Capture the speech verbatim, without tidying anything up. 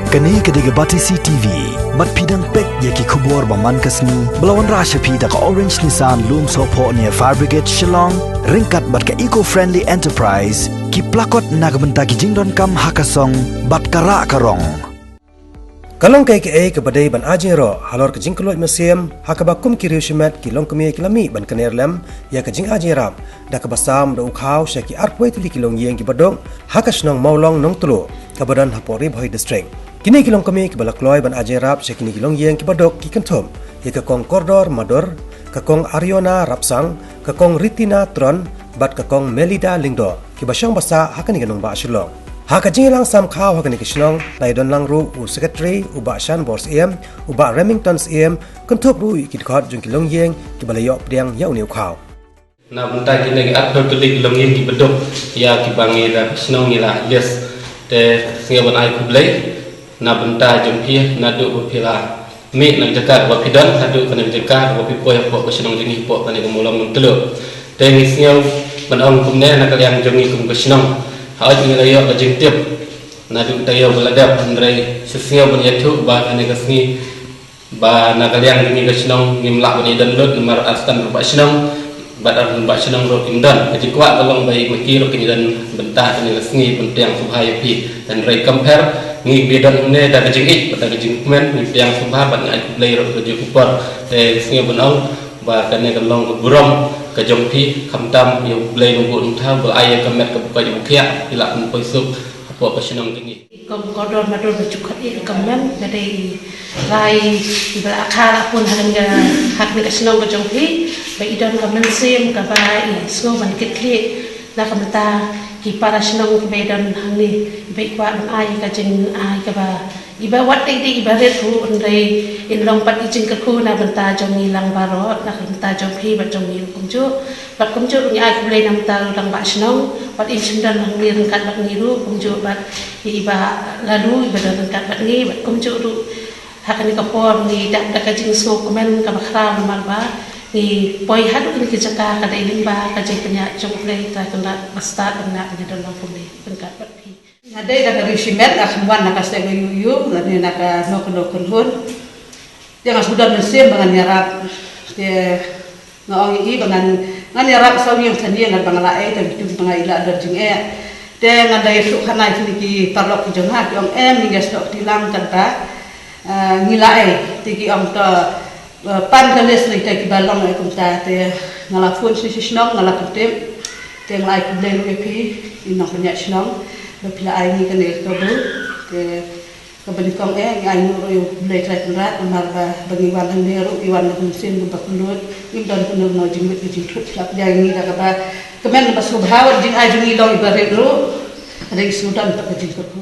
Kane ka dei ka Batesi T V. Bad phi dang peit ïa ki khubor ba man ka sngi ba la wanrah sha phi da ka Orange Nissan Lumsohphoh near Fire Brigade Shillong, ryngkat bad ka Eco Friendly Enterprise, ki plakot na ka bynta ki jingdonkam ha ka song bad ka rah ka rong. Ka long kaei kaei kaba dei ban ai jingïaroh halor ka jingkylluid mynsiem, ha kaba kum ki riew shimet ki longkmie ki la mih ban kner lem ïa ka jingai jingïarap da kaba sam da u khaw sha ki arphew tylli ki longïing kiba duk ha ka shnong Mawlong Nongtluh, kaba don hapoh Ri Bhoi District. Kine ki longkmie kiba la kloi ban ai jingïarap sha kine ki longïing kiba duk ki kynthup ïa ka Kong Kordor Madur, ka Kong Ariona Rapsang, ka Kong Ritina Tron, bad ka Kong Melida Lyngdoh, kiba shong basah ha kane ka nongbah Shillong. Ha ka jingïalang sam khaw ha kane ka shnong, la ïadon lang ruh u Secretary, u Bah Shanbor Syiem, u Bah Remington Syiem, kynthup ruh ïa ki dkhot jong ki longïing kiba la ïoh pdiang ïa une u khaw. Na bynta kine ki arphew tylli ki longïing kiba duk ïa kiba ngi da ka shnong ngi la list. Te sngewbha ban ai khublei. Na bynta jong phi naduh ba phi la mih na ka jaka kaba phi don haduh kane ka jaka kaba phi poi hapoh ka shnong jong ngi hapoh kane ka Mawlong Nongtluh. Te ngi sngew ban ong kumne na ka liang jong ngi kum ka shnong. Hooid ngi la ïoh ka jingtip naduh taïew ba la dep, hynrei sa sngew ban ïathuh ba kane ka sngi ba na ka liang jong ngi ka shnong ngim lah ban ïadon lut namar ar stan rangbah shnong bad ar rangbah shnong ruh kim don. Ka jingkwah ka long ba i ma ki ruh kin ïadon bynta kane ka sngi ban pdiang sngewbha ïa phi. Hynrei kam pher, ngi ba ïadon hangne da ka jingïeit bad da ka jingkmen ngi pdiang sngewbha bad ngi ai khublei ruh ka juh ka por. Te sngew ban ong ba kane ka long ka burom ka jong phi, khamtam ïa U Blei Nongbuh Nongthaw ba la ai ïa ka met kaba koit ba khiah, phi lah ban poi suk hapoh ka shnong jong ngi. Kong Kordor Madur ba ju khot ïa ka kmen, ka dei i rai iba la kha la pun ha kane ka, ha kane ka shnong ka jong phi, ba i don ka mynsiem kaba i sngew ban kit khlieh na ka bynta ki para shnong kiba i don hangne, ba i kwah ban ai ka jingai kaba, iba wat dei dei iba rit ruh, hynrei in long pat i jingkyrkhu na bynta jong ngi lang baroh, na ka bynta jong phi bad jong ngi ruh kumjuh. Bad kumjuh ruh ngi ai khublei na ka bynta u rangbah shnong, bad in shim don hangne ryngkat bad ngi ruh, kumjuh bad i Bah Lalu iba don ryngkat bad ngi, bad kumjuh ruh ha kane ka por ngi dap da ka jingsngewkmen kaba khraw namar ba ngi poi haduh kane ka jaka ka dei lyngba ka jingpynïaid jong U Blei Trai Kynrad ba stad, bad nga nga don lang kumne ryngkat bad phi. Nga dei da ka riew shimet, nga kham wan na ka shnong ka ïew ïew lane na ka no ka no kynhun. Te nga shu don mynsiem ba ngan ïarap. Te nga ong ïa i ba ngan, ngan ïarap saw ïing san ïing, ngan ba nga la ei, te bitu ba nga i la don jingeh. Te ngan da ïathuh khana ïa kine ki paralok ki jong nga, ki ong em, ngi ïa snoh kti lang katba, eh, ngi la ei. Te ki ong to, eh, pan ka list lei te kiba long ei kumta. Te nga la phone sha shnong, nga la pyntip. Te nga la ai khublei ruh ïa phi, i nongpynïaid shnong, ba phi la ai ngi kane ka kabu. Te kaba nyngkong eh, ngi ai nguh ruh ïa U Blei Trai Kynrad, namar ba, ba ngi wan hangne ruh, ngi wan na ka mynsiem kaba kylluid, ngim don kano kano jingwit ka jingthut, phi la pdiang ïa ngi da kaba kmen ba sngewbha, wat jingai jong ngi long iba rit ruh, ka dei sngewdon bad ka jingkyrkhu.